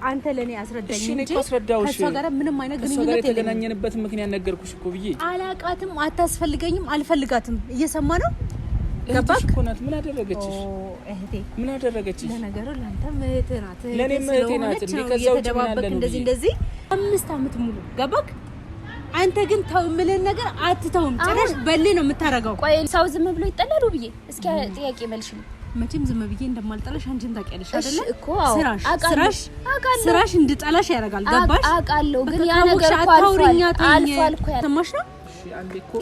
አንተ ለኔ አስረዳኝ እንጂ ከእሷ ጋር ምንም አይነት ግንኙነት የለኝም። የተገናኘንበት ምክንያት ነገርኩሽ እኮ ብዬ አላቃትም፣ አታስፈልገኝም፣ አልፈልጋትም። እየሰማ ነው ገባክ? እኮ ናት። ምን አደረገችሽ? እህቴ ምን አደረገችሽ? ለነገሩ ለአንተም እህትህ ናት፣ ለእኔም እህቴ ናት። እንዴ ከዛ ውጭ ምን አለ? እንደዚህ እንደዚህ 5 አመት ሙሉ ገባክ? አንተ ግን ተው የምልህን ነገር አትተውም። ጭራሽ በልህ ነው የምታረገው። ቆይ ሰው ዝም ብሎ ይጠላሉ ብዬ እስኪ ጥያቄ መልሽልኝ። መቼም ዝም ብዬ እንደማልጠላሽ አንቺን ታውቂያለሽ አይደለ? እኮ ስራሽ ስራሽ ስራሽ እንድጠላሽ ያደርጋል። ገባሽ? አውቃለሁ። ግን ያ ነገር እኮ አልፏል እኮ። ሰማሽ ነው።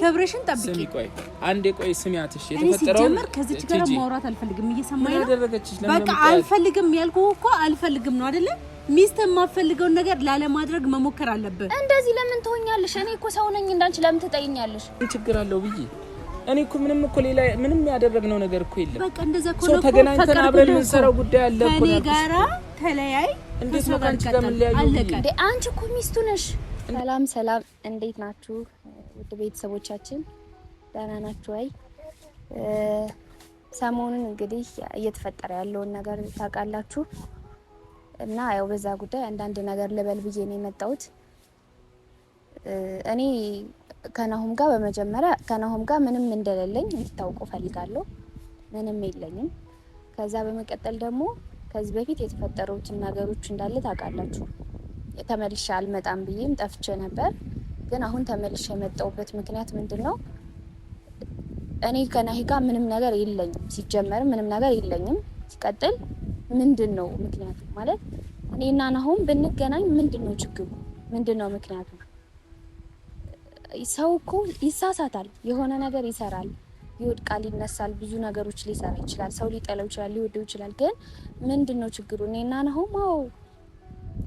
ክብርሽን ጠብቂ። ቆይ አንዴ ቆይ ስሚያት። እሺ የተፈጠረው ሲጀመር ከዚች ጋር ማውራት አልፈልግም። እየሰማኝ ነው። በቃ አልፈልግም ያልኩህ እኮ አልፈልግም ነው አይደለ? ሚስት የማፈልገውን ነገር ላለማድረግ መሞከር አለብህ። እንደዚህ ለምን ትሆኛለሽ? እኔ እኮ ሰው ነኝ እንዳንቺ ለምን ትጠይኛለሽ? ችግር አለው ብዬ እኔ እኮ ምንም እኮ ሌላ ምንም ያደረግነው ነገር እኮ የለም። በቃ እንደዛ እኮ ነው። ተገናኝተን አብረን የምንሰራው ጉዳይ አለ እኮ ከኔ ጋራ ተለያይ። እንዴት ነው ከአንቺ ጋር የምንለያየው? እንዴ አንቺ እኮ ሚስቱ ነሽ። ሰላም ሰላም፣ እንዴት ናችሁ ውድ ቤተሰቦቻችን? ደህና ናችሁ ወይ? ሰሞኑን እንግዲህ እየተፈጠረ ያለውን ነገር ታውቃላችሁ እና ያው በዛ ጉዳይ አንዳንድ ነገር ልበል ብዬ ነው የመጣሁት። እኔ ከናሆም ጋር በመጀመሪያ ከናሆም ጋር ምንም እንደሌለኝ እንድታውቁ ፈልጋለሁ። ምንም የለኝም። ከዛ በመቀጠል ደግሞ ከዚህ በፊት የተፈጠሩትን ነገሮች እንዳለ ታውቃላችሁ። ተመልሼ አልመጣም ብዬም ጠፍቼ ነበር። ግን አሁን ተመልሼ የመጣሁበት ምክንያት ምንድን ነው? እኔ ከናሂ ጋር ምንም ነገር የለኝም። ሲጀመር ምንም ነገር የለኝም። ሲቀጥል ምንድን ነው ምክንያቱ? ማለት እኔና ናሆም ብንገናኝ ምንድን ነው ችግሩ? ምንድን ነው ምክንያቱ? ሰው እኮ ይሳሳታል፣ የሆነ ነገር ይሰራል፣ ይወድቃል፣ ይነሳል፣ ብዙ ነገሮች ሊሰራ ይችላል። ሰው ሊጠላው ይችላል፣ ሊወደው ይችላል። ግን ምንድን ነው ችግሩ? እኔና ናሆም አዎ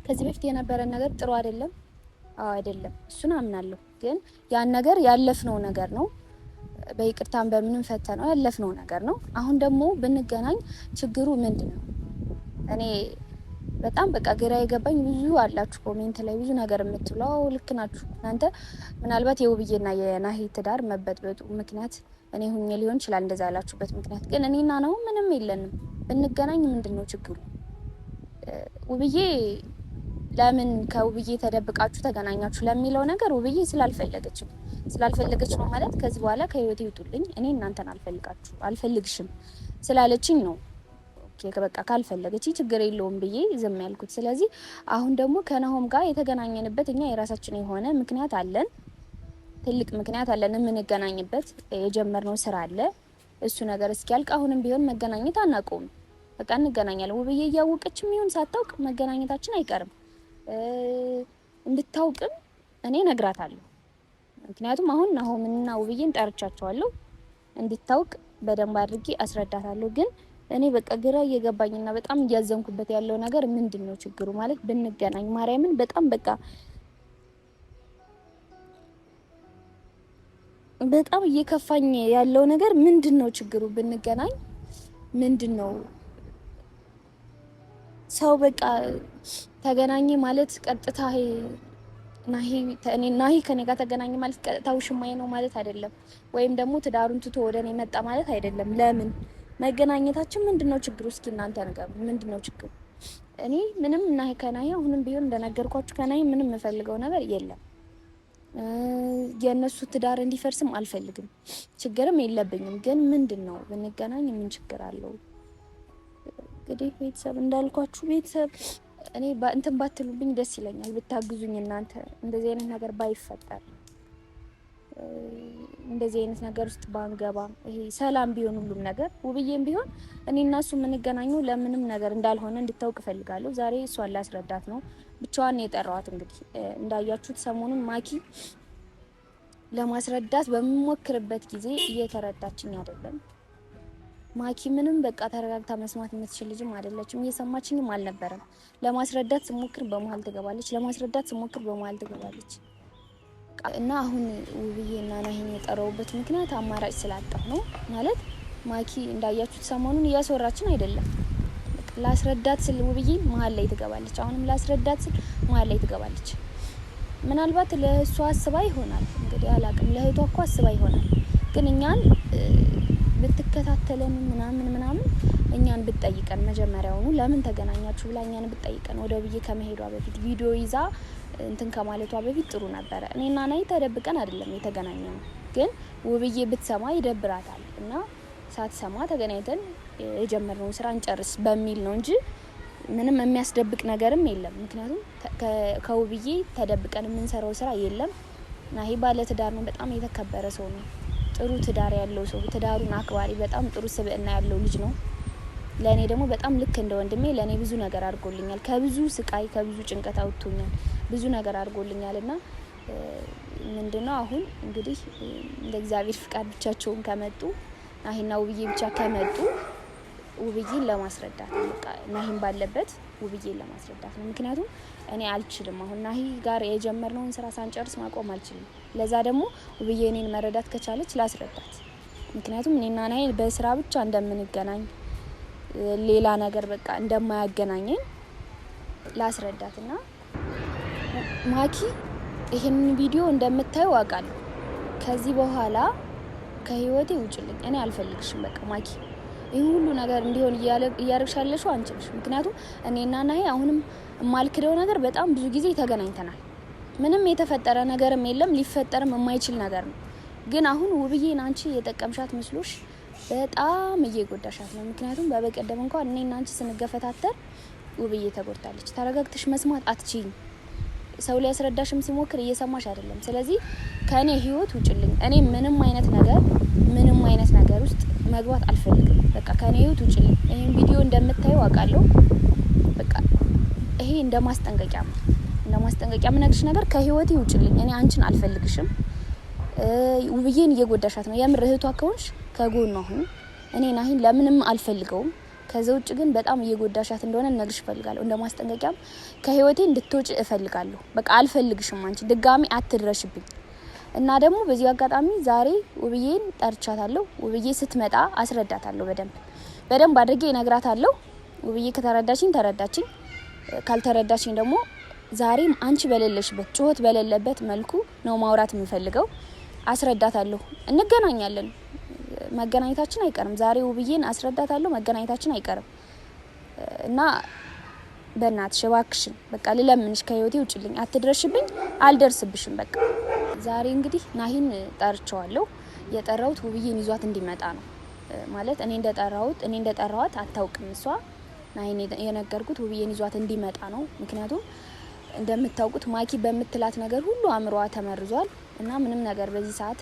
ከዚህ በፊት የነበረን ነገር ጥሩ አይደለም። አዎ አይደለም፣ እሱን አምናለሁ። ግን ያን ነገር ያለፍነው ነገር ነው። በይቅርታም በምንም ፈተነው ያለፍነው ነገር ነው። አሁን ደግሞ ብንገናኝ ችግሩ ምንድን ነው? እኔ በጣም በቃ ግራ የገባኝ ብዙ አላችሁ፣ comment ላይ ብዙ ነገር የምትለው ልክ ናችሁ እናንተ። ምናልባት የውብዬና የናሂ ትዳር መበጥበጡ ምክንያት እኔ ሁኜ ሊሆን ይችላል እንደዛ ያላችሁበት ምክንያት። ግን እኔና ነው ምንም የለንም። ብንገናኝ ምንድን ነው ችግሩ? ውብዬ ለምን ከውብዬ ተደብቃችሁ ተገናኛችሁ ለሚለው ነገር ውብዬ ስላልፈለገች ነው ስላልፈለገች ነው ማለት ከዚህ በኋላ ከህይወቴ ይውጡልኝ፣ እኔ እናንተን አልፈልጋችሁ አልፈልግሽም ስላለችኝ ነው። Okay በቃ ካልፈለገች ችግር የለውም ብዬ ዝም ያልኩት። ስለዚህ አሁን ደግሞ ከናሆም ጋር የተገናኘንበት እኛ የራሳችን የሆነ ምክንያት አለን፣ ትልቅ ምክንያት አለን። የምንገናኝበት የጀመርነው ስራ አለ። እሱ ነገር እስኪያልቅ አሁንም ቢሆን መገናኘት አናውቀውም። በቃ እንገናኛለን። ውብዬ እያወቀችም ይሁን ሳታውቅ መገናኘታችን አይቀርም። እንድታውቅም እኔ እነግራታለሁ። ምክንያቱም አሁን ናሆምንና ውብዬን ጠርቻቸዋለሁ። እንድታውቅ በደንብ አድርጌ አስረዳታለሁ። ግን እኔ በቃ ግራ እየገባኝና በጣም እያዘንኩበት ያለው ነገር ምንድን ነው ችግሩ? ማለት ብንገናኝ ማርያምን በጣም በቃ በጣም እየከፋኝ ያለው ነገር ምንድን ነው ችግሩ? ብንገናኝ ምንድን ነው ሰው በቃ ተገናኘ ማለት ቀጥታ ናሂ ከኔ ጋር ተገናኘ ማለት ቀጥታ ውሽማዬ ነው ማለት አይደለም። ወይም ደግሞ ትዳሩን ትቶ ወደ እኔ መጣ ማለት አይደለም። ለምን መገናኘታችን ምንድን ነው ችግሩ? እስኪ እናንተ ንገሩ፣ ምንድን ነው ችግሩ? እኔ ምንም ናሂ ከናሂ አሁንም ቢሆን እንደነገርኳችሁ ከናሂ ምንም የምፈልገው ነገር የለም። የእነሱ ትዳር እንዲፈርስም አልፈልግም፣ ችግርም የለብኝም። ግን ምንድን ነው ብንገናኝ ምን ችግር አለው? እንግዲህ ቤተሰብ እንዳልኳችሁ ቤተሰብ እኔ እንትን ባትሉብኝ ደስ ይለኛል፣ ብታግዙኝ እናንተ እንደዚህ አይነት ነገር ባይፈጠር እንደዚህ አይነት ነገር ውስጥ ባንገባ፣ ይሄ ሰላም ቢሆን ሁሉም ነገር ውብዬም ቢሆን እኔ እና እሱ የምንገናኘው ለምንም ነገር እንዳልሆነ እንድታውቅ እፈልጋለሁ። ዛሬ እሷን ላስረዳት ነው፣ ብቻዋን የጠራዋት። እንግዲህ እንዳያችሁት ሰሞኑን ማኪ ለማስረዳት በምሞክርበት ጊዜ እየተረዳችኝ አይደለም። ማኪ ምንም በቃ ተረጋግታ መስማት የምትችል ልጅም አይደለችም። እየሰማችኝም አልነበረም። ለማስረዳት ስሞክር በመሀል ትገባለች፣ ለማስረዳት ስሞክር በመሀል ትገባለች። እና አሁን ውብዬ እና ናሂን የጠራውበት ምክንያት አማራጭ ስላጣሁ ነው። ማለት ማኪ እንዳያችሁት ሰሞኑን እያስወራችን አይደለም። ላስረዳት ስል ውብዬ መሀል ላይ ትገባለች። አሁንም ላስረዳት ስል መሀል ላይ ትገባለች። ምናልባት ለእሷ አስባ ይሆናል እንግዲህ አላቅም። ለእህቷ እኮ አስባ ይሆናል። ግን እኛን ብትከታተለን ምናምን ምናምን እኛን ብትጠይቀን መጀመሪያውኑ ለምን ተገናኛችሁ ብላ እኛን ብትጠይቀን ወደ ውብዬ ከመሄዷ በፊት ቪዲዮ ይዛ እንትን ከማለቷ በፊት ጥሩ ነበረ። እኔና ናሂ ተደብቀን አይደለም የተገናኘነው፣ ግን ውብዬ ብትሰማ ይደብራታል እና ሳትሰማ ተገናኝተን የጀመርነውን ስራ እንጨርስ በሚል ነው እንጂ ምንም የሚያስደብቅ ነገርም የለም። ምክንያቱም ከውብዬ ተደብቀን የምንሰራው ስራ የለም። ናሂ ባለ ትዳር ነው። በጣም የተከበረ ሰው ነው። ጥሩ ትዳር ያለው ሰው፣ ትዳሩን አክባሪ፣ በጣም ጥሩ ስብዕና ያለው ልጅ ነው። ለእኔ ደግሞ በጣም ልክ እንደ ወንድሜ ለእኔ ብዙ ነገር አድርጎልኛል። ከብዙ ስቃይ ከብዙ ጭንቀት አውጥቶኛል። ብዙ ነገር አድርጎልኛል እና ምንድነው አሁን እንግዲህ እንደ እግዚአብሔር ፍቃድ ብቻቸውን ከመጡ ናሂና ውብዬ ብቻ ከመጡ ውብዬን ለማስረዳት ነው። በቃ ናሂን ባለበት ውብዬን ለማስረዳት ነው። ምክንያቱም እኔ አልችልም። አሁን ናሂ ጋር የጀመርነውን ስራ ሳንጨርስ ማቆም አልችልም። ለዛ ደግሞ ውብዬ እኔን መረዳት ከቻለች ላስረዳት። ምክንያቱም እኔና ናሂ በስራ ብቻ እንደምንገናኝ ሌላ ነገር በቃ እንደማያገናኘን ላስረዳት እና ማኪ ይህንን ቪዲዮ እንደምታዩ አውቃለሁ። ከዚህ በኋላ ከህይወቴ ውጭልኝ፣ እኔ አልፈልግሽም። በቃ ማኪ ይህ ሁሉ ነገር እንዲሆን እያደረግሽ ያለሽው አንቺ ነሽ። ምክንያቱም እኔና ናሂ አሁንም የማልክደው ነገር በጣም ብዙ ጊዜ ተገናኝተናል። ምንም የተፈጠረ ነገርም የለም፣ ሊፈጠርም የማይችል ነገር ነው። ግን አሁን ውብዬን አንቺ የጠቀምሻት መስሎሽ በጣም እየጎዳሻት ነው። ምክንያቱም በበቀደም እንኳን እኔና አንቺ ስንገፈታተር ውብዬ ተጎድታለች። ተረጋግተሽ መስማት አትችይም። ሰው ሊያስረዳሽም ሲሞክር እየሰማሽ አይደለም። ስለዚህ ከእኔ ህይወት ውጭልኝ። እኔ ምንም አይነት ነገር ምንም አይነት ነገር ውስጥ መግባት አልፈልግም። በቃ ከእኔ ህይወት ውጭልኝ። ይህን ቪዲዮ እንደምታየው አውቃለሁ። በቃ ይሄ እንደ ማስጠንቀቂያ ነው፣ እንደ ማስጠንቀቂያ የምነግርሽ ነገር ከህይወቴ ውጭልኝ። እኔ አንቺን አልፈልግሽም። ውብዬን እየጎዳሻት ነው። የምር እህቷ ከሆንሽ ከጎኗ ሁን። እኔ ናሂን ለምንም አልፈልገውም። ከዛ ውጭ ግን በጣም እየጎዳሻት እንደሆነ እነግርሽ እፈልጋለሁ። እንደ ማስጠንቀቂያም ከህይወቴ እንድትወጪ እፈልጋለሁ። በቃ አልፈልግሽም፣ አንቺ ድጋሚ አትድረሽብኝ። እና ደግሞ በዚሁ አጋጣሚ ዛሬ ውብዬን ጠርቻታለሁ። ውብዬ ስትመጣ አስረዳታለሁ። በደንብ በደንብ አድርጌ እነግራታለሁ። ውብዬ ከተረዳችኝ ተረዳችኝ፣ ካልተረዳችኝ ደግሞ ዛሬም አንቺ በሌለሽበት ጩኸት በሌለበት መልኩ ነው ማውራት የምፈልገው። አስረዳታለሁ። እንገናኛለን። መገናኘታችን አይቀርም። ዛሬ ውብዬን አስረዳታለሁ። መገናኘታችን አይቀርም እና በእናትሽ እባክሽን በቃ ልለምንሽ፣ ከህይወቴ ውጭልኝ፣ አትድረሽብኝ፣ አልደርስብሽም። በቃ ዛሬ እንግዲህ ናሂን ጠርቸዋለሁ። የጠራሁት ውብዬን ይዟት እንዲመጣ ነው። ማለት እኔ እንደጠራሁት እኔ እንደጠራኋት አታውቅም እሷ። ናሂን የነገርኩት ውብዬን ይዟት እንዲመጣ ነው። ምክንያቱም እንደምታውቁት ማኪ በምትላት ነገር ሁሉ አእምሮዋ ተመርዟል እና ምንም ነገር በዚህ ሰዓት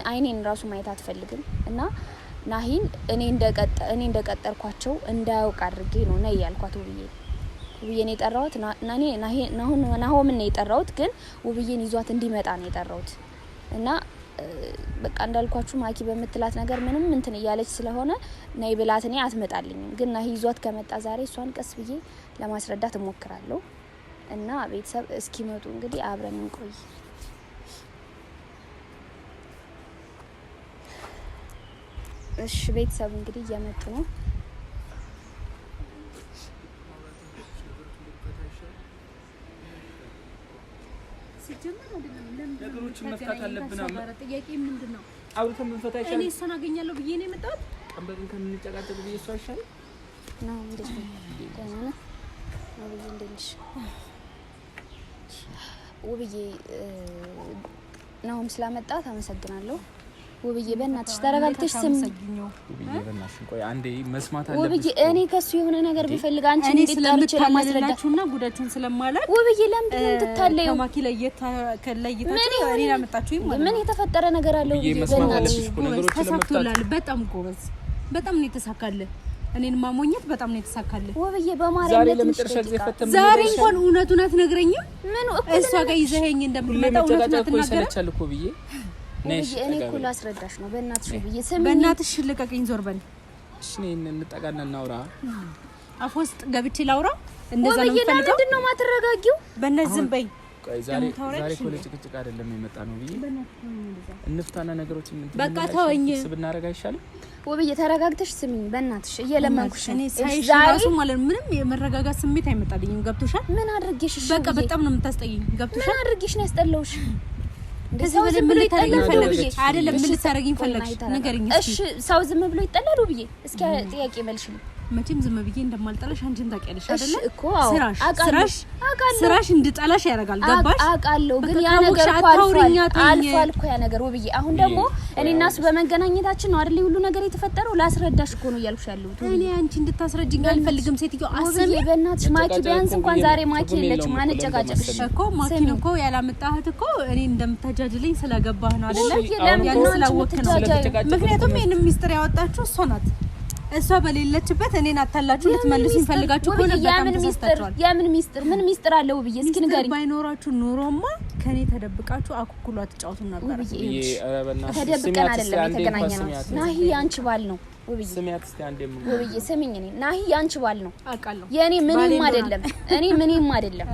አይኔን ራሱ ማየት አትፈልግም እና ናሂን እኔ እንደቀጠርኳቸው እንዳያውቅ አድርጌ ነው ነይ ያልኳት ውብዬ ውብዬን የጠራሁት ናሆምን ነው የጠራሁት፣ ግን ውብዬን ይዟት እንዲመጣ ነው የጠራሁት እና በቃ እንዳልኳችሁ ማኪ በምትላት ነገር ምንም እንትን እያለች ስለሆነ ነይ ብላት እኔ አትመጣልኝም። ግን ናሂ ይዟት ከመጣ ዛሬ እሷን ቀስ ብዬ ለማስረዳት እሞክራለሁ እና ቤተሰብ እስኪመጡ እንግዲህ አብረን እንቆይ። እሺ ቤተሰብ እንግዲህ እየመጡ ነው። ነገሮችን መፍታት አለብን። ጥያቄ ምንድን ነው? አውርተን ብንፈታ ይሻላል። እኔ እሷን አገኛለሁ ብዬ ነው የመጣሁት። ቀን በቀን ከምንጨቃጨቅ ብዬ እሷ አይሻልም ነው? እንዴት ነው? ደህና ነህ? ውብዬ እንዴት ነሽ? ውብዬ ናሆም ስላመጣት አመሰግናለሁ። ውብዬ በእናትሽ ተረጋግተሽ ስሚ። ውብዬ በእናትሽ ቆይ አንዴ መስማት አለብሽ። ውብዬ እኔ ከሱ የሆነ ነገር ብፈልግ አንቺ እንዴት ጠርቼ ለማስረዳችሁና ጉዳችሁን ስለማላውቅ ውብዬ ለምንድን ነው የምትታለየው? ከማኪ ለየታችሁ እኔን አመጣችሁኝ ማለት ምን የተፈጠረ ነገር አለ? ውብዬ መስማት አለብሽ እኮ ነገሮችን ተሳክቶላል። በጣም ጎበዝ፣ በጣም ነው የተሳካልህ። እኔን ማሞኘት በጣም ነው የተሳካልህ ውብዬ። በማርያም ለመጨረሻ ጊዜ ፈተም ዛሬ እንኳን እውነቱን አትነግረኝም? ምን እሷ ጋር ይዘኸኝ እንደምትመጣ እውነቱን አትናገርም እኮ ብዬ ውብዬ እኔ እኮ ላስረዳሽ ነው። በእናትሽ ውብዬ ስሚ፣ በእናትሽ ልቀቅኝ፣ ዞር በል። እሺ እኔ እንጠጋና እናውራ። አፍ ውስጥ ገብቼ ላውራ። እንደዛ ነው ውብዬ የምፈልገው። ለምንድን ነው የማትረጋጊው? በእናትሽ ዝም በይ። ቆይ ዛሬ ዛሬ እኮ ለጭቅጭቅ አይደለም የመጣ ነው ብዬ እንፍታና ነገሮችን እንትን በቃ ተወኝ። ብናደርግ አይሻልም? ውብዬ ተረጋግተሽ ስሚኝ፣ በእናትሽ እየለመንኩሽ ነው። እኔ ሳይሽ ራሱ ማለት ነው ምንም የመረጋጋት ስሜት አይመጣልኝም። ገብቶሻል? ምን አድርጌሽ? እሺ በቃ በጣም ነው የምታስጠይኝ። ገብቶሻል? ምን አድርጌሽ ነው ያስጠላሁሽ? ከዚህ በላይ ምን ልታረጊኝ ፈለግሽ? አይደለም ምን ልታረጊኝ ፈለግሽ? ንገሪኝ እሺ። ሰው ዝም ብሎ ይጠላል ውብዬ? እስኪ ጥያቄ መልሽልኝ። መቼም ዝም ብዬ እንደማልጠላሽ አንቺን ታውቂያለሽ አይደለ? እኮ ስራሽ ስራሽ ስራሽ እንድጠላሽ ያደርጋል። ገባሽ? አውቃለሁ፣ ግን ያ ነገር እኮ አልፏል አልፏል እኮ ያ ነገር ውብዬ። አሁን ደግሞ እኔ እና እሱ በመገናኘታችን ነው አይደል ሁሉ ነገር የተፈጠረው። ላስረዳሽ እኮ ነው እያልኩሽ ያለሁት። እኔ አንቺ እንድታስረጅኝ አልፈልግም። ሴትዮ አሰሚ፣ በእናትሽ ማኪ፣ ቢያንስ እንኳን ዛሬ ማኪ የለችም። አንጨቃጨቅሽ እኮ ማኪን እኮ ያላመጣህት እኮ እኔ እንደምታጃጅልኝ ስለገባህ ነው አይደለ? ያን ስላወቅህ ነው። ምክንያቱም ይሄንን ሚስጥር ያወጣችሁ እሷ ናት። እሷ በሌለችበት እኔን አታላችሁ ልትመልሱኝ ፈልጋችሁ ከሆነ በጣም ተሳስታችኋል። የምን ሚስጥር? ምን ሚስጥር አለ ውብዬ? እስኪ ንገሪኝ። ባይኖራችሁ ኑሮማ ከኔ ተደብቃችሁ አኩኩሉ አትጫወቱም ነበር። ተደብቀን አይደለም የተገናኘነው። ናሂ ያንቺ ባል ነው ውብዬ። ውብዬ ስሚኝ፣ እኔ ናሂ ያንቺ ባል ነው አውቃለሁ። የኔ ምንም አይደለም። እኔ ምንም አይደለም።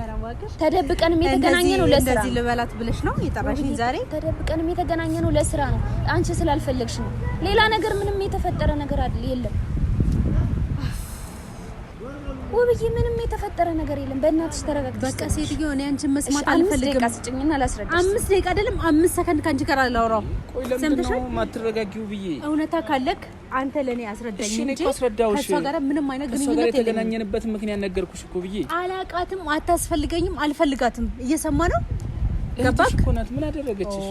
ተደብቀንም የተገናኘነው ለስራ እንደዚህ ልበላት ብለሽ ነው የጠራሽኝ ዛሬ? ተደብቀንም የተገናኘነው ለስራ ነው። አንቺ ስላልፈለግሽ ነው። ሌላ ነገር ምንም የተፈጠረ ነገር አይደል የለም ውብዬ፣ ምንም የተፈጠረ ነገር የለም። በእናትሽ ተረጋግተሽ በቃ ሴትዮ፣ እኔ አንቺን መስማት አልፈልግም። 5 ደቂቃ ስጭኝና ላስረዳሽ። 5 ደቂቃ አይደለም 5 ሰከንድ ከአንቺ ጋር አላወራም። ቆይ ለምንድን ነው የማትረጋጊው? ብዬ እውነታ ካለክ አንተ ለኔ አስረዳኝ እንጂ ከእሷ ጋር ምንም አይነት ግንኙነት የለኝም። የተገናኘንበት ምክንያት ነገርኩሽ እኮ ብዬ። አላቃትም፣ አታስፈልገኝም፣ አልፈልጋትም። እየሰማ ነው ገባክ? እኮ ናት። ምን አደረገችሽ?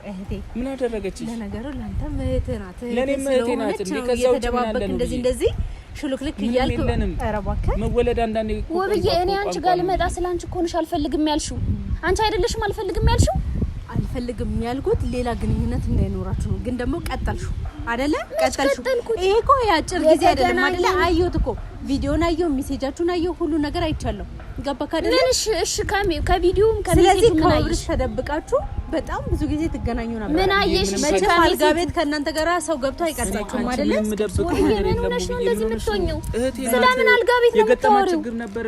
እህቴ ምን አደረገችሽ? ለነገሩ ለአንተም እህትህ ናት። ለእኔም እህቴ ናት። እንዴ ከዛ ውጭ ምን አለ? እንደዚህ እንደዚህ ሽሉክልክ እያልክ ኧረ እባክህ መወለድ አንዳንዴ ውብዬ፣ እኔ አንቺ ጋር ልመጣ ስለ አንቺ እኮ ነሽ አልፈልግም ያልሽው። አንቺ አይደለሽም አልፈልግም ያልሽው? አልፈልግም ያልኩት ሌላ ግንኙነት እንዳይኖራችሁ ነው። ግን ደግሞ ቀጠልሽው አይደለ? ቀጠልሽው። ይሄ እኮ የአጭር ጊዜ አይደለም አይደለ? አየሁት እኮ ቪዲዮን አየሁ፣ message ኣችሁን አየሁ፣ ሁሉ ነገር አይቻለሁ። ገባክ አይደለ? ምን እሺ፣ እሺ፣ ከቪዲዮም ከ message ኡም ምን አየሽ? ተደብቃችሁ በጣም ብዙ ጊዜ ትገናኙ ነበር። ምን አየሽ? መቼም አልጋ ቤት ከእናንተ ጋር ሰው ገብቶ አይቀርጻችሁም አይደለ? ምን ሆነሽ ነው እንደዚህ የምትሆኚው? ስለምን አልጋ ቤት ነው የምታወሪው? ችግር ነበር።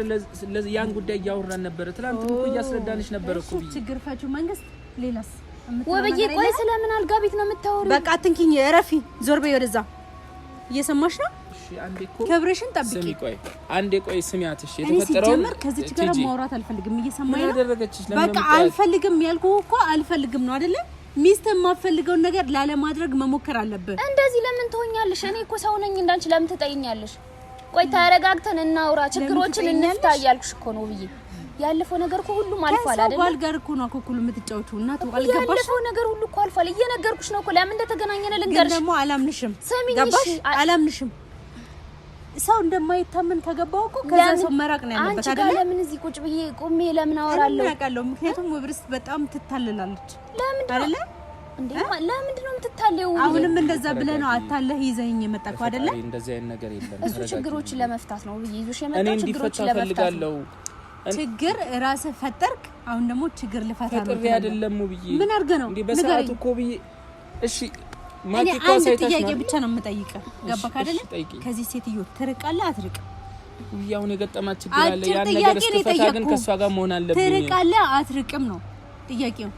ያን ጉዳይ እያወራን ነበር። ትናንት እኮ እያስረዳንሽ ነበር እኮ ችግር ፈቺው መንግስት። ሌላስ ውብዬ፣ ቆይ ስለምን አልጋ ቤት ነው የምታወሪው? በቃ አትንኪኝ፣ እረፊ፣ ዞር በይ ወደዛ። እየሰማሽ ነው? ክብርሽን ጠብቂ። ስሚ ቆይ አንዴ ቆይ ስሚያት። እሺ የተፈጠረው ሲጀመር ከዚች ጋር ማውራት አልፈልግም። እየሰማኝ ነው? በቃ አልፈልግም ያልኩህ እኮ አልፈልግም ነው አይደለ? ሚስት የማፈልገውን ነገር ላለማድረግ መሞከር አለብህ። እንደዚህ ለምን ትሆኛለሽ? እኔ እኮ ሰው ነኝ እንዳንቺ ለምን ትጠይኛለሽ? ቆይ ተረጋግተን እናውራ፣ ችግሮችን እንፍታ እያልኩሽ እኮ ነው ብዬ። ያለፈው ነገር እኮ ሁሉም አልፏል አይደል? ከባል ጋር እኮ ነው አኩኩሉ የምትጫወቺው። እናቱ አልገባሽ? ያለፈው ነገር ሁሉ እኮ አልፏል። እየነገርኩሽ ነው እኮ ለምን እንደተገናኘን ልንገርሽ። ግን ደግሞ አላምንሽም። ገባሽ? አላምንሽም። ሰው እንደማይታመን ከገባው እኮ ከዛ ሰው መራቅ ነው ያለበት አይደል? ለምን እዚህ ቁጭ ብዬ ቆሜ ለምን አወራለሁ? እኔ አውቃለሁ። ምክንያቱም ውብርስ በጣም ትታልላለች። ለምን አይደለ እንዴ? ለምንድን ነው የምትታለየው? አሁንም እንደዛ ብለህ ነው አታለህ ይዘኸኝ የመጣከው አይደለ? እንደዚህ አይነት ነገር የለም። እሱ ችግሮችን ለመፍታት ነው ብዬ ይዞሽ የመጣው ችግሮችን ለመፍታት ነው። ችግር ራስህ ፈጠርክ። አሁን ደግሞ ችግር ልፈታ ነው። ፈጥሬ አይደለም ብዬ ምን አድርገህ ነው እንዴ? በሰዓቱ እኮ ብዬ እሺ ማኪ እኮ አንድ ጥያቄ ብቻ ነው የምጠይቀህ። ገባክ አይደለ? ከዚህ ሴትዮ ትርቃለህ አትርቅም? አሁን የገጠማት ችግር አለ። ያን ነገር እስክፈታ ግን ከእሷ ጋር መሆን አለብኝ። ትርቃለህ አትርቅም ነው ጥያቄው።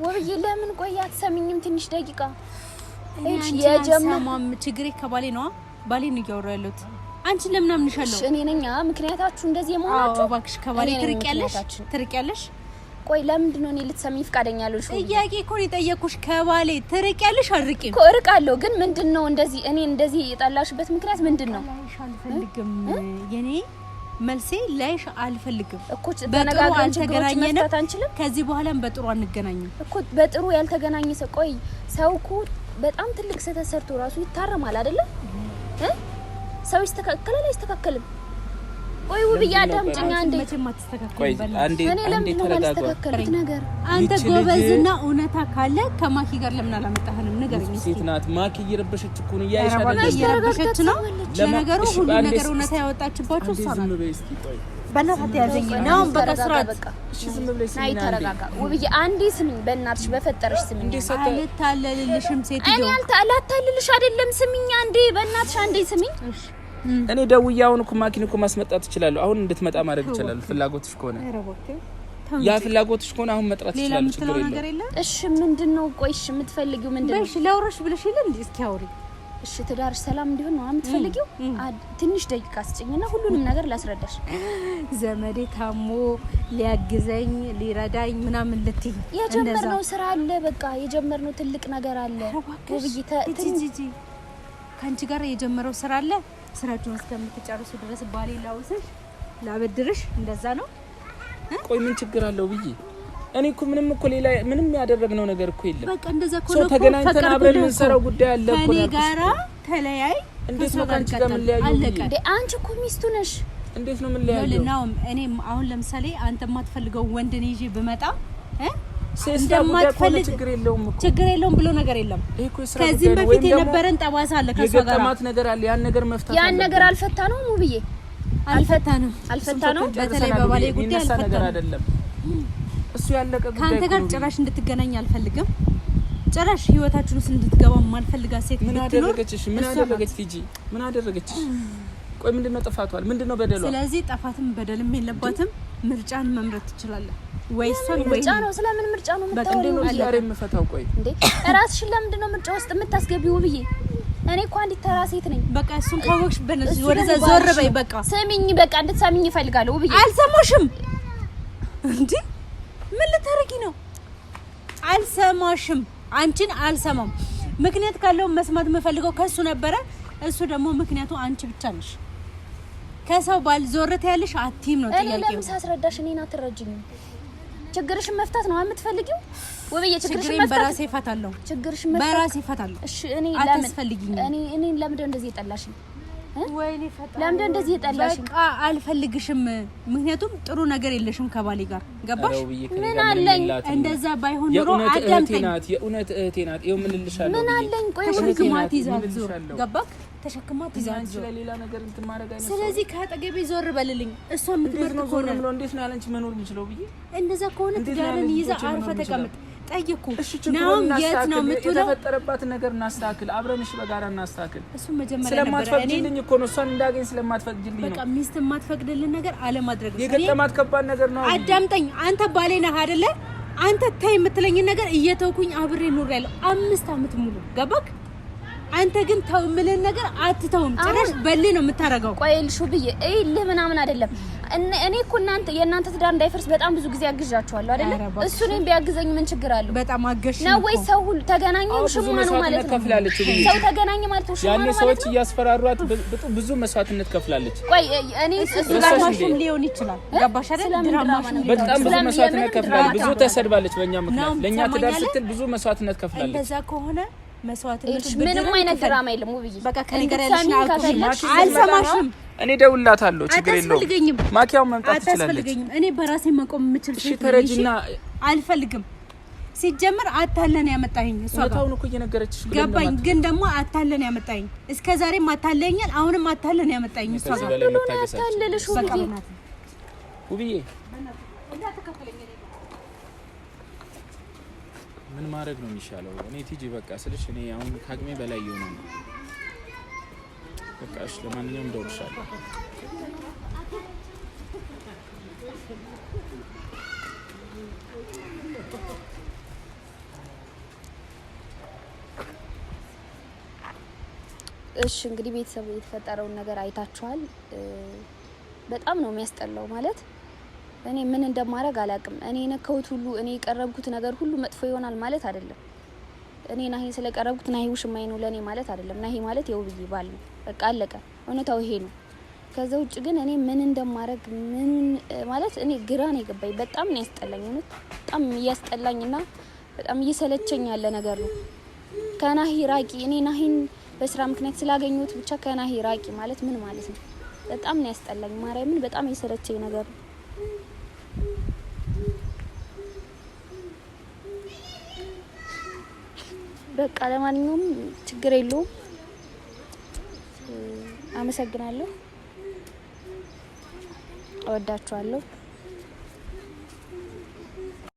ውብዬ ለምን ቆይ አትሰሚኝም? ትንሽ ደቂቃ የጀመማም ችግሬ ከባሌ ነዋ። ባሌ ነው እያወራሁ ያለሁት። አንቺን ለምን አምንሻለሁ? እኔ ነኝ ምክንያታችሁ እንደዚህ የመሆናችሁ። እባክሽ ከባሌ ትርቂያለሽ፣ ትርቂያለሽ። ቆይ ለምንድን ነው እኔ ልትሰሚኝ ፍቃደኛ ያልሆንሽው? ጥያቄ እኮ ነው የጠየኩሽ። ከባሌ ትርቂያለሽ አትርቂም? እኮ እርቃለሁ፣ ግን ምንድን ነው እንደዚህ እኔ እንደዚህ የጠላሽበት ምክንያት ምንድን ነው? ላይሽ አልፈልግም። የኔ መልሴ ላይሽ አልፈልግም እኮ። ተነጋግረን ችግሮችን መፍታት አንችልም? ከዚህ በኋላም በጥሩ አንገናኝም እኮ። በጥሩ ያልተገናኘ ሰው ቆይ ሰው እኮ በጣም ትልቅ ስህተት ሰርቶ ራሱ ይታረማል አይደለም? ሰው ይስተካከላል አይስተካከልም? ቆይ ውብዬ አዳምጪኝ አንዴ። መቼም አትስተካከልም። እኔ ለምንድን ነው የማልስተካከልበት ነገር? አንተ ጎበዝና እውነታ ካለ ከማኪ ጋር ለምን አላመጣህንም? ንገረኝ። ሴት ናት ማኪ፣ እየረበሸች እኮ ነው። እያየሽ አይደለም? እየረበሸች ነው። ለነገሩ ሁሉ ነገር እውነታ ያወጣችባችሁ እሷ ናት። በእናትህ አትያዘኝ ነው። በቃ ስርዓት። እሺ ዝም ብለሽ ስሚኝ። ተረጋጋ ውብዬ፣ አንዴ ስሚኝ፣ በእናትሽ በፈጠረሽ ስሚኝ። አልታለልልሽም ሴትዮ። እኔ አልታለልሽ አይደለም፣ ስሚኝ አንዴ፣ በእናትሽ አንዴ ስሚኝ። እኔ ደውዬ አሁን እኮ ማኪን እኮ ማስመጣት እችላለሁ። አሁን እንድትመጣ ማድረግ እችላለሁ፣ ፍላጎትሽ ከሆነ ያ ፍላጎትሽ ከሆነ አሁን መጥራት እችላለሁ። ችግር የለውም። እሺ ምንድን ነው? ቆይ እሺ የምትፈልጊው ምንድን ነው? እሺ ላውራሽ ብለሽ የለ እንዴ? እስኪ አውሪ። እሺ ትዳርሽ ሰላም እንዲሆን ነው የምትፈልጊው? ትንሽ ደቂቃ ስጭኝና ሁሉንም ነገር ላስረዳሽ። ዘመዴ ታሞ ሊያግዘኝ ሊረዳኝ ምናምን ልትይ የጀመርነው ስራ አለ። በቃ የጀመርነው ትልቅ ነገር አለ። ውብዬ ከአንቺ ጋር የጀመረው ስራ አለ። ስራችሁን እስከምትጨርሱ ድረስ ባሌ ላውስሽ ላበድርሽ፣ እንደዛ ነው። ቆይ ምን ችግር አለው ብዬ እኔ እኮ ምንም እኮ ሌላ ምንም ያደረግነው ነገር እኮ የለም። በቃ እንደዛ እኮ ነው። ተገናኝተን አብረን የምንሰራው ጉዳይ አለ እኮ ከእኔ ጋራ ተለያይ። እንዴት ነው ከአንቺ ጋር የምንለያየው? እንዴ አንቺ እኮ ሚስቱ ነሽ። እንዴት ነው የምንለያየው? እኔ አሁን ለምሳሌ አንተ የማትፈልገው ወንድ እኔ ይዤ ብመጣ እንደማትፈልግ ችግር የለውም እኮ ችግር የለውም ብሎ ነገር የለም። ከዚህም በፊት የነበረን ጠባሳ አለ፣ ከእሷ ጋር የገጠማት ነገር አለ። ያን ነገር መፍታት ያን ነገር አልፈታ ነው ሙብዬ፣ አልፈታ ነው አልፈታ ነው። በተለይ በባሌ ጉዳይ አልፈታ ነገር አይደለም እሱ ያለቀ ጉዳይ። ከአንተ ጋር ጭራሽ እንድትገናኝ አልፈልግም። ጭራሽ ህይወታችን ውስጥ እንድትገባ የማልፈልጋት ሴት ምን አደረገችሽ? ምን አደረገች? ቲጂ ምን አደረገችሽ? ቆይ ምንድነው ጥፋቷል? ምንድነው በደሏ? ስለዚህ ጥፋትም በደልም የለባትም። ምርጫን መምረጥ ትችላለህ ወይ እሷን ወይ ምርጫ ነው። ስለምን ምርጫ ነው የምታወሪው? እንዴ ነው ዛሬ የምፈታው? ቆይ እንዴ እራስሽን ለምንድን ነው ምርጫ ውስጥ የምታስገቢው? ብዬ እኔ እኮ አንዲት ተራ ሴት ነኝ። በቃ እሱን ካወቅሽ በነዚህ ወደዛ ዞር በይ። በቃ ስሚኝ፣ በቃ እንድትሰሚኝ እፈልጋለሁ። ውብዬ አልሰማሽም እንዴ? ምን ልታረጊ ነው? አልሰማሽም። አንቺን አልሰማም። ምክንያት ካለው መስማት የምፈልገው ከሱ ነበረ። እሱ ደግሞ ምክንያቱ አንቺ ብቻ ነሽ። ከሰው ባል ዞር ትያለሽ አትይም ነው ጥያቄው። እኔ ለምን ሳስረዳሽ እኔን አትረጂኝም? ችግርሽን መፍታት ነው የምትፈልጊው? ውብዬ ችግርሽን መፍታት በራሴ እፈታለሁ። ችግርሽን መፍታት በራሴ እፈታለሁ። እሺ እኔ ለምን እኔ ለምን እንደዚህ የጠላሽኝ? ወይኔ ፈጣሪ ለምን እንደዚህ የጠላሽኝ? በቃ አልፈልግሽም። ምክንያቱም ጥሩ ነገር የለሽም ከባሌ ጋር ገባሽ? ምን አለኝ? እንደዛ ባይሆን ኑሮ አዳምጠኝ። የእውነት እህቴ ናት። ይኸው ምን እልሻለሁ? ምን አለኝ? ቆይ ተሸክማት ይዛት ዞር ገባክ? ተሸክማት ይዛት ዞር። ሌላ ነገር እንትን ማድረግ አይመስልም። ስለዚህ ከአጠገቤ ዞር በልልኝ። እሷ የምትመርጥ ከሆነ እንዴት ነው ያለንች መኖር የምችለው ብዬ እንደዛ ከሆነ ትዳርን ይዛ አርፈህ ተቀመጥ። ጠየኩ ናሁን የት ነው የምትውለው? የተፈጠረባትን ነገር እናስተካክል፣ አብረን እሺ፣ በጋራ እናስተካክል። እሱ መጀመሪያ ስለማትፈቅጂልኝ እኮ ነው፣ እሷን እንዳገኝ ስለማትፈቅጂልኝ ነው። በቃ ሚስት የማትፈቅድልን ነገር አለማድረግ ነው። የገጠማት ከባድ ነገር ነው። አዳምጠኝ። አንተ ባሌ ነህ አይደለ? አንተ ተይ የምትለኝን ነገር እየተውኩኝ አብሬ ኖሬያለሁ 5 ዓመት ሙሉ ገባክ? አንተ ግን ተው የምልህን ነገር አትተውም። ጭራሽ በልህ ነው የምታረገው። ቆይ ልሹ ብዬ እልህ ምናምን አይደለም። እኔ እኮ እናንተ የእናንተ ትዳር እንዳይፈርስ በጣም ብዙ ጊዜ አግዣችኋለሁ አይደለ? እሱ እኔን ቢያግዘኝ ምን ችግር አለው? በጣም አገሽ ነው ወይ? ሰው ሁሉ ተገናኘ ውሽማ ነው ማለት ነው። ሰው ተገናኘ ማለት ውሽማ ነው ማለት ነው። ያኔ ሰዎች እያስፈራሯት ብዙ መስዋዕትነት ከፍላለች። ቆይ እኔ እሱ ድራማሽም ሊሆን ይችላል። ገባሽ አይደል? ድራማሽም በጣም ብዙ መስዋዕትነት ከፍላለች። ብዙ ተሰድባለች በእኛ ምክንያት። ለእኛ ትዳር ስትል ብዙ መስዋዕትነት ከፍላለች። እንደዛ ከሆነ መስዋዕትነቱ ምንም አይነት ድራማ የለም። ውብዬ በቃ ከኔ ጋር ያለሽ አልሰማሽም። እኔ ደውልላታለሁ፣ ችግር የለውም። ማኪያው መምጣት ትችላለች። አታስፈልገኝም። እኔ በራሴ መቆም የምችል እሺ፣ ተረጂና አልፈልግም። ሲጀምር አታለን ያመጣኸኝ እሷ ጋር እውነታውን እኮ እየነገረችሽ ገባኝ። ግን ደግሞ አታለን ያመጣኸኝ እስከ ዛሬም አታለኛል፣ አሁንም አታለን ያመጣኸኝ እሷ ጋር አታለልሽ ውብዬ። ምን ማድረግ ነው የሚሻለው? እኔ ቲጂ በቃ ስልሽ እኔ አሁን ከአቅሜ በላይ የሆነ ነው። በቃ እሺ፣ ለማንኛውም እደውልልሻለሁ። እሺ እንግዲህ ቤተሰቡ የተፈጠረውን ነገር አይታችኋል። በጣም ነው የሚያስጠላው። ማለት እኔ ምን እንደማደርግ አላውቅም። እኔ የነካሁት ሁሉ እኔ የቀረብኩት ነገር ሁሉ መጥፎ ይሆናል ማለት አይደለም። እኔ ናሂን ስለቀረብኩት ናሂ ውሽማዬ ነው ለእኔ ማለት አይደለም። ናሂ ማለት የውብዬ ባል ነው። በቃ አለቀ። እውነታው ይሄ ነው። ከዛ ውጭ ግን እኔ ምን እንደማደርግ ምን ማለት እኔ ግራ ነው የገባኝ። በጣም ነው ያስጠላኝ። እውነት በጣም እያስጠላኝና በጣም እየሰለቸኝ ያለ ነገር ነው። ከናሂ ራቂ። እኔ ናሂን በስራ ምክንያት ስላገኘሁት ብቻ ከናሂ ራቂ ማለት ምን ማለት ነው? በጣም ነው ያስጠላኝ። ማርያምን በጣም የሰለቸኝ ነገር ነው። በቃ ለማንኛውም ችግር የለውም። አመሰግናለሁ። እወዳችኋለሁ።